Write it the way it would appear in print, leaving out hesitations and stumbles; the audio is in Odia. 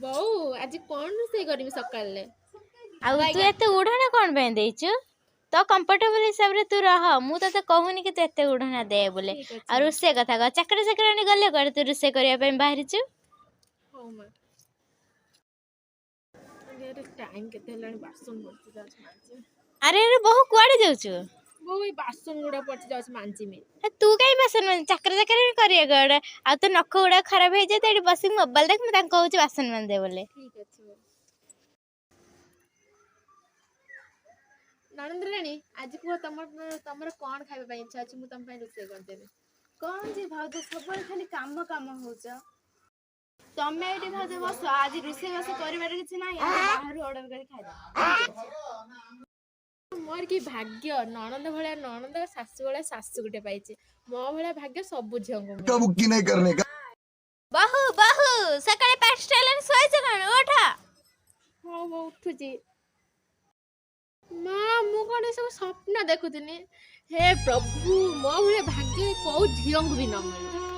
ବୋଉ, ଆଜି କଣ ରୋଷେଇ କରିବି ସକାଳରେ? ଆଉ ତୁ ଏତେ ଉଢ଼ଣା କ'ଣ ପାଇଁ ଦେଇଛୁ? ତୋ କମ୍ଫର୍ଟେବଲ ହିସାବରେ ତୁ ରହ। ମୁଁ ତତେ କହୁନି କି ତୁ ଏତେ ଉଢ଼ଣା ଦେ ବୋଲେ। ଠିକ ଅଛି ଆଉ ମା। ରୋଷେଇ କଥା କହ। ଚାକର ଚାକରାଣୀ ଗଲେ କୁଆଡ଼େ? ତୁ ରୋଷେଇ କରିବା ପାଇଁ ବାହାରିଛୁ। ହଉ ମା। ଟାଇମ୍ କେତେ ହେଲାଣି? ବାସନ ପଡ଼ିଛି, ଯାଉଛି ମାଜିବି। ଆରେ ଆରେ ବୋହୁ, କୁଆଡ଼େ ଯାଉଛୁ? ବୋଉ, ଏଇ ବାସନ ଗୁଡ଼ା ପଡ଼ିଛି, ଯାଉଛି ମାଜିମି। ଏ, ତୁ କାଇଁ ବାସନ ମାଜି? ଚାକର ଚାକରାଣୀ କରିବା କୁଆଡ଼େ? ଆଉ ତୋ ନଖ ଗୁଡ଼ା ଖରାପ ହେଇଯାଏ ତ। ଏଠି ବସିକି ମୋବାଇଲ ଦେଖ, ମୁଁ ତାଙ୍କୁ କହୁଛି ବାସନ ମାଜିଦେ ବୋଲେ। ଠିକ ଅଛି ବୋଉ। ନଣନ୍ଦରାଣୀ, ଆଜି କୁହ ତମର କଣ ଖାଇବା ପାଇଁ ଇଚ୍ଛା ଅଛି? ମୁଁ ତମ ପାଇଁ ରୋଷେଇ କରିଦେବି। କଣ ଯେ ଭାଉଜ, ସବୁବେଳେ ଖାଲି କାମ କାମ ହଉଛ ତମେ। ଏଇଠି ଭାଉଜ ବସ, ଆଜି ରୋଷେଇ ବାସ କରିବାର କିଛି ନାହିଁ, ଆମେ ବାହାରୁ ଅର୍ଡର କରି ଖାଇଦବା। ମୋର କି ଭାଗ୍ୟ, ନଣନ୍ଦ ଭଳିଆ ନଣନ୍ଦ, ଶାଶୁ ଭଳିଆ ଶାଶୁ ଗୋଟେ ପାଇଛି। ମୋ ଭଳିଆ ଭାଗ୍ୟ ସବୁ ଝିଅଙ୍କୁ ମିଳୁ। धक्का मुक्की नहीं करने का। ବୋହୁ, ବୋହୁ, ସକାଳେ 5ଟା ହେଲାଣି, ଶୋଇଛ କଣ? ଉଠ। ହଁ ମୁଁ ଉଠୁଛି ମା। ମୁଁ କଣ ଏସବୁ ସ୍ୱପ୍ନ ଦେଖୁଥିଲି? ହେ ପ୍ରଭୁ, ମୋ ଭଳିଆ ଭାଗ୍ୟ କୋଉ ଝିଅଙ୍କୁ ବି ନ ମିଳୁ।